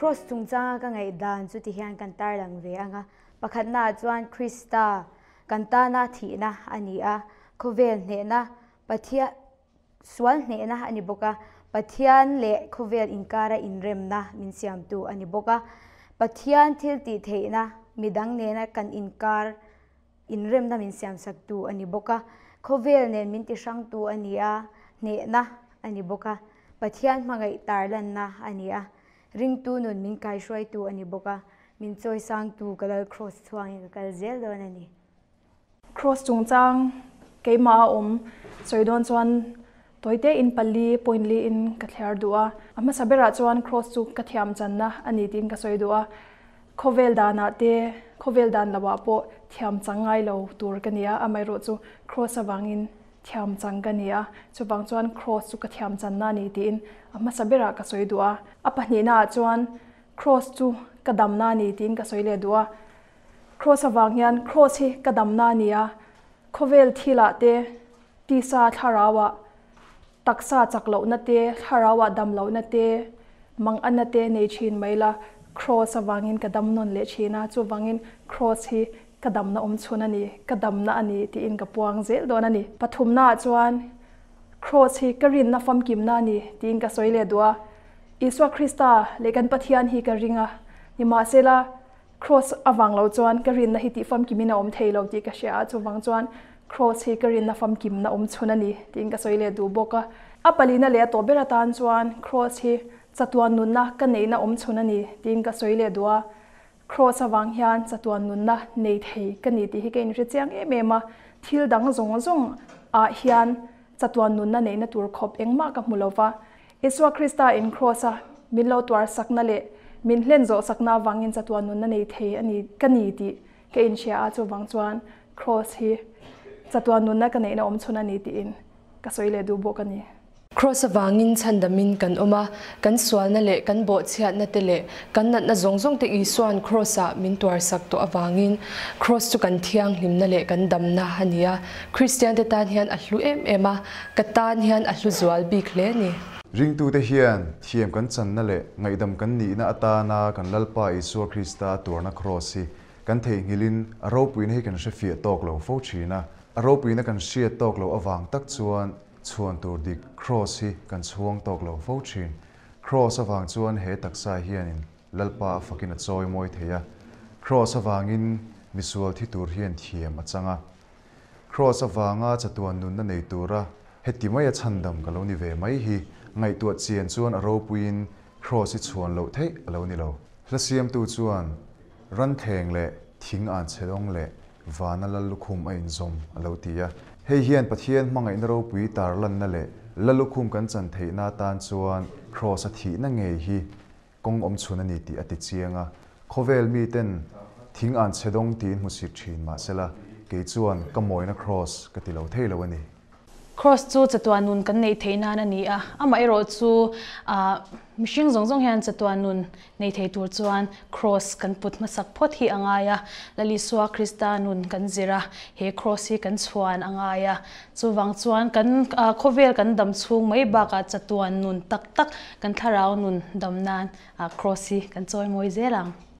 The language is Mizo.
Kross chungchanga ka ngaihdan chu tihian kan tarlang ve ang a, pakhatnaah chuan Krista kan tana thihna a ni a, khawvel hnehna, Pathian sual hnehna a ni bawk a, Pathian leh khawvel inkara inremna min siamtu a ni bawk a, Pathian thil tih theihna midang nena kan inkar inremna min siamsaktu a ni bawk a, khawvel nen min tihrangtu a ni a, hnehna a ni bawk a, Pathian hmangaih tarlanna a ni a, ringtu nun min kaihruaitu a ni bawk a, min chawisangtu ka lal Kraws chhuangin ka kal zel dawn a ni. Kraws chungchang keimah a awm sawi dawn chuan tawite in pali point li in ka thliar duh a, a hmasa berah chuan Kraws chu ka thiam channa a ni tiin ka sawi duh a, Khawvel danah te, khawvel dan loah pawh thiam chang ngai lo tur ka ni a, amaherawh chu Kraws avangin thiam chang ka ni a, chuvang chuan Kraws chu ka thiam channa a ni tiin a hmasa berah ka sawi duh a. A pahnihnaah chuan Kraws chu ka damna a ni tiin ka sawi leh duh a. Kraws avang hian Kraws hi ka damna a ni a, khawvel thilah te, tisa thlarauah Taksa chak lohna te, thlarauah dam lohna te, manganna te nei thin mai la, Kraws avangin ka dam nawn leh thin a, chuvangin Kraws hi ka damna awm chhun a ni, ka damna a ni tiin ka puang zel dawn a ni. Pathumnaah chuan Kraws hi ka rinna famkimna a ni tiin ka sawi leh duh a, Isua Krista leh kan Pathian hi ka ring a, nimahsela Kraws avang lo chuan ka rinna hi tih famkimin a awm thei lo tih ka hria a, chuvang chuan Kraws hi ka rinna famkimna awm chhun a ni tiin ka sawi leh duh bawk a. A palina leh a tawh ber atan chuan Kraws hi chatuan nunna ka neihna awm chhun a ni tiin ka sawi leh duh a. Kraws avang hian chatuan nunna nei thei ka ni tih hi ka inhre chiang em em a, thil dang zawng zawng ah hian chatuan nunna neihna tur khawp engmah ka hmu lo va. Isua Krista in Kraws a min lo tuar sakna leh min hlen zawh sakna avangin chatuan nunna nei thei a ni ka ni tih ka inhria a, chuvang chuan Kraws hi chatuan nunna ka neihna awm chhun a ni tiin ka sawi leh duh bawk a ni. Kraws avangin chhandamin kan awm a, kan sualna leh kan bawhchhiatna te leh kan natna zawng zawng te Isua'n Kraws-ah min tuar sak tawh avangin Kraws chu kan thianghlimna leh kan damna a ni a, Kristiante tan hian a hlu em em a, ka tan hian a hlu zual bik hle a ni. Ringtute hian thiam kan channa leh ngaihdam kan nihna atana kan Lalpa Isua Krista a tuarna kraws hi kan theihnghilhin a ropuina hi kan hre fiah tawk lo fo thin a. A ropuina kan hriat tawk loh avang tak chuan chhuan tur dik kraws hi kan chhuang tawk lo fo thin. Kraws avang chuan he taksa hianin Lalpa a fakin a chawi mawi thei a, kraws avangin misual thi tur hian thiam a chang a. Kraws avanga chatuan nunna nei tura heti maia chhandam ka lo ni ve mai hi ngaihtuah chian chuan a ropuiin kraws hi chhuan loh theih a lo ni lo. Hla siamtu chuan ranthleng leh thing an chhe dawng leh vana lal lukhum a inzawm a lo ti a. Hei hian Pathian hmangaihna ropui tarlanna leh lal lukhum kan chan theihna atan chuan kraws a thihna ngei hi Kawng awm chhun a ni tih a ti chiang a, khawvel miten thing an chhe dawng tiin hmu sit thin mah sela, kei chuan ka mawina kraws ka ti lo thei lo a ni. Kraws chu chatuan nun kan neih theih nan a ni a, amaherawh chu mihring zawng zawng hian chatuan nun nei thei tur chuan kraws kan put hmasak phawt hi a ngai a, Lal Isua Krista nun kan zir a, he kraws hi kan chhuan a ngai a, Chuvang chuan kan khawvel kan dam chhung mai bakah chatuan nun tak tak kan thlarau nun dam nan kraws hi kan chawi mawi zel ang.